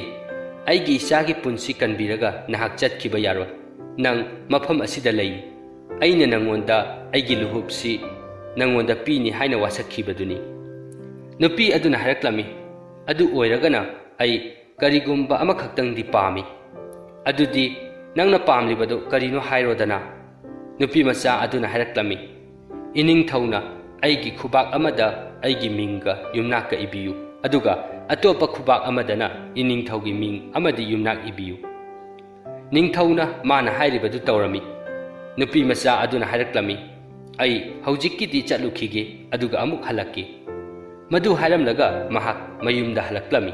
ꯑꯩꯒꯤ ꯏꯆꯥꯒꯤ ꯄꯨꯟꯁꯤ ꯀꯟꯕꯤꯔꯒ ꯅꯍꯥꯛ ꯆꯠꯈꯤꯕ ꯌꯥꯔꯣꯏ꯫ ꯅꯪ ꯃꯐꯝ ꯑꯁꯤꯗ ꯂꯩꯌꯨ꯫ ꯑꯩꯅ ꯅꯪꯉꯣꯟꯗ ꯑꯩꯒꯤ ꯂꯨꯍꯨꯞꯁꯤ ꯅꯪꯉꯣꯟꯗ ꯄꯤꯅꯤ ꯍꯥꯏꯅ ꯋꯥꯁꯛꯈꯤꯕꯗꯨꯅꯤ꯫" ꯅꯨꯄꯤ ꯑꯗꯨꯅ ꯍꯥꯏꯔꯛꯂꯝꯃꯤ, "ꯑꯗꯨ ꯑꯣꯏꯔꯒꯅ ꯑꯩ ꯀꯔꯤꯒꯨꯝꯕ ꯑꯃꯈꯛꯇꯪꯗꯤ ꯄꯥꯝꯃꯤ꯫ ꯑꯗꯨꯗꯤ ꯅꯪꯅ ꯄꯥꯝꯂꯤꯕꯗꯨ ꯀꯔꯤꯅꯣ ꯍꯥꯏꯔꯣꯗꯅ?" ꯅꯨꯄꯤ ꯃꯆꯥ ꯑꯗꯨꯅ ꯍꯥꯏꯔꯛꯂꯝꯃꯤ, "ꯏꯅꯤꯡꯊꯧꯅ ꯑꯩꯒꯤ ꯈꯨꯕꯥꯛ ꯑꯃꯗ ꯑꯩꯒꯤ ꯃꯤꯡꯒ ꯌꯨꯝꯅꯥꯛꯀ ꯏꯕꯤꯌꯨ, ꯑꯗꯨꯒ ꯑꯇꯣꯞꯄ ꯈꯨꯕꯥꯛ ꯑꯃꯗꯅ ꯏꯅꯤꯡꯊꯧꯒꯤ ꯃꯤꯡ ꯑꯃꯗꯤ ꯌꯨꯝꯅꯥꯛ ꯏꯕꯤꯌꯨ"꯫ ꯅꯤꯡꯊꯧꯅ ꯃꯥꯅ ꯍꯥꯏꯔꯤꯕꯗꯨ ꯇꯧꯔꯝꯃꯤ꯫ ꯅꯨꯄꯤ ꯃꯆꯥ ꯑꯗꯨꯅ ꯍꯥꯏꯔꯛꯂꯝꯃꯤ, "ꯑꯩ ꯍꯧꯖꯤꯛꯀꯤꯗꯤ ꯆꯠꯂꯨꯈꯤꯒꯦ, ꯑꯗꯨꯒ ꯑꯃꯨꯛ ꯍꯜꯂꯛꯀꯦ"꯫ ꯃꯗꯨ ꯍꯥꯏꯔꯝꯂꯒ ꯃꯍꯥꯛ ꯃꯌꯨꯝꯗ ꯍꯜꯂꯛꯂꯝꯃꯤ꯫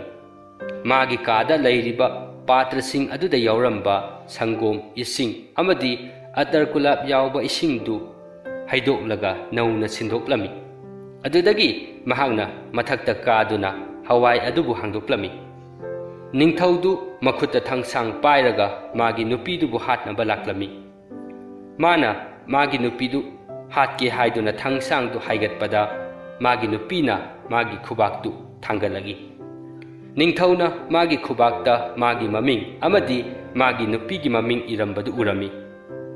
ꯃꯥꯒꯤ ꯀꯥꯗ ꯂꯩꯔꯤꯕ ꯄꯥꯇ꯭ꯔꯁꯤꯡ ꯑꯗꯨꯗ ꯌꯥꯎꯔꯝꯕ ꯁꯪꯒꯣꯝ, ꯏꯁꯤꯡ ꯑꯃꯗꯤ ꯑꯇꯔ ꯒꯨꯂꯥꯞ ꯌꯥꯎꯕ ꯏꯁꯤꯡꯗꯨ ꯍꯩꯗꯣꯛꯂꯒ ꯅꯧꯅ ꯁꯤꯟꯗꯣꯛꯂꯝꯃꯤ꯫ ꯑꯗꯨꯗꯒꯤ ꯃꯍꯥꯛꯅ ꯃꯊꯛꯇ ꯀꯥꯗꯨꯅ ꯍꯋꯥꯏ ꯑꯗꯨꯕꯨ ꯍꯥꯡꯗꯣꯛꯂꯝꯃꯤ꯫ ꯅꯤꯡꯊꯧꯗꯨ ꯃꯈꯨꯠꯇ ꯊꯥꯡꯁꯥꯡ ꯄꯥꯏꯔꯒ ꯃꯥꯒꯤ ꯅꯨꯄꯤꯗꯨꯕꯨ ꯍꯥꯠꯅꯕ ꯂꯥꯛꯂꯝꯃꯤ꯫ ꯃꯥꯅ ꯃꯥꯒꯤ ꯅꯨꯄꯤꯗꯨ ꯍꯥꯠꯀꯦ ꯍꯥꯏꯗꯨꯅ ꯊꯥꯡꯁꯥꯡꯗꯨ ꯍꯥꯏꯒꯠꯄꯗ, ꯃꯥꯒꯤ ꯅꯨꯄꯤꯅ ꯃꯥꯒꯤ ꯈꯨꯕꯥꯛꯇꯨ ꯊꯥꯡꯒꯠꯂꯛꯏ꯫ ꯅꯤꯡꯊꯧꯅ ꯃꯥꯒꯤ ꯈꯨꯕꯥꯛꯇ ꯃꯥꯒꯤ ꯃꯃꯤꯡ ꯑꯃꯗꯤ ꯃꯥꯒꯤ ꯅꯨꯄꯤꯒꯤ ꯃꯃꯤꯡ ꯏꯔꯝꯕꯗꯨ ꯎꯔꯝꯃꯤ꯫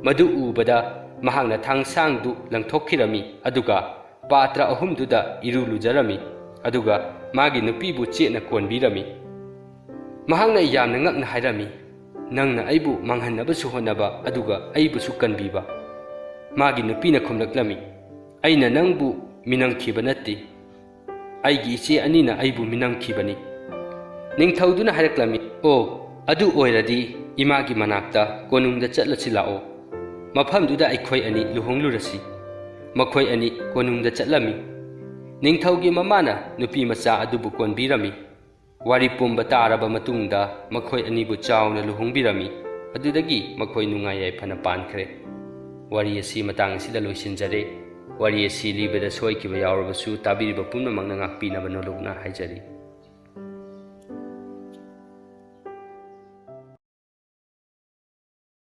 ꯃꯗꯨ ꯎꯕꯗ ꯃꯍꯥꯛꯅ ꯊꯥꯡꯁꯥꯡꯗꯨ ꯂꯪꯊꯣꯛꯈꯤꯔꯝꯃꯤ, ꯑꯗꯨꯒ ꯄꯥꯇ꯭ꯔ ꯑꯍꯨꯝꯗꯨꯗ ꯏꯔꯨ ꯂꯨꯖꯔꯝꯃꯤ, ꯑꯗꯨꯒ ꯃꯥꯒꯤ ꯅꯨꯄꯤꯕꯨ ꯆꯦꯠꯅ ꯀꯣꯟꯕꯤꯔꯝꯃꯤ꯫ ꯃꯍꯥꯛꯅ ꯌꯥꯝꯅ ꯉꯛꯅ ꯍꯥꯏꯔꯝꯃꯤ, "ꯅꯪꯅ ꯑꯩꯕꯨ ꯃꯥꯡꯍꯟꯅꯕꯁꯨ ꯍꯣꯠꯅꯕ, ꯑꯗꯨꯒ ꯑꯩꯕꯨꯁꯨ ꯀꯟꯕꯤꯕ?" ꯃꯥꯒꯤ ꯅꯨꯄꯤꯅ ꯈꯨꯝꯂꯛꯂꯝꯃꯤ, "ꯑꯩꯅ ꯅꯪꯕꯨ ꯃꯤꯅꯝꯈꯤꯕ ꯅꯠꯇꯦ, ꯑꯩꯒꯤ ꯏꯆꯦ ꯑꯅꯤꯅ ꯑꯩꯕꯨ ꯃꯤꯅꯝꯈꯤꯕꯅꯤ"꯫ ꯅꯤꯡꯊꯧꯗꯨꯅ ꯍꯥꯏꯔꯛꯂꯝꯃꯤ, "ꯑꯣ, ꯑꯗꯨ ꯑꯣꯏꯔꯗꯤ ꯏꯃꯥꯒꯤ ꯃꯅꯥꯛꯇ ꯀꯣꯅꯨꯡꯗ ꯆꯠꯂꯁꯤ ꯂꯥꯛꯑꯣ, ꯃꯐꯝꯗꯨꯗ ꯑꯩꯈꯣꯏ ꯑꯅꯤ ꯂꯨꯍꯣꯡꯂꯨꯔꯁꯤ"꯫ ꯃꯈꯣꯏ ꯑꯅꯤ ꯀꯣꯅꯨꯡꯗ ꯆꯠꯂꯝꯃꯤ꯫ ꯅꯤꯡꯊꯧꯒꯤ ꯃꯃꯥꯅ ꯅꯨꯄꯤ ꯃꯆꯥ ꯑꯗꯨꯕꯨ ꯀꯣꯟꯕꯤꯔꯝꯃꯤ꯫ ꯋꯥꯔꯤ ꯄꯨꯝꯕ ꯇꯥꯔꯕ ꯃꯇꯨꯡꯗ ꯃꯈꯣꯏ ꯑꯅꯤꯕꯨ ꯆꯥꯎꯅ ꯂꯨꯍꯣꯡꯕꯤꯔꯝꯃꯤ꯫ ꯑꯗꯨꯗꯒꯤ ꯃꯈꯣꯏ ꯅꯨꯡꯉꯥꯏ ꯌꯥꯏꯐꯅ ꯄꯥꯟꯈ꯭ꯔꯦ꯫ ꯋꯥꯔꯤ ꯑꯁꯤ ꯃꯇꯥꯡ ꯑꯁꯤꯗ ꯂꯣꯏꯁꯤꯟꯖꯔꯦ꯫ ꯋꯥꯔꯤ ꯑꯁꯤ ꯂꯤꯕꯗ ꯁꯣꯏꯈꯤꯕ ꯌꯥꯎꯔꯕꯁꯨ ꯇꯥꯕꯤꯔꯤꯕ ꯄꯨꯝꯅꯃꯛꯅ ꯉꯥꯛꯄꯤꯅꯕ ꯅꯣꯂꯨꯛꯅ ꯍꯥꯏꯖꯔꯤ꯫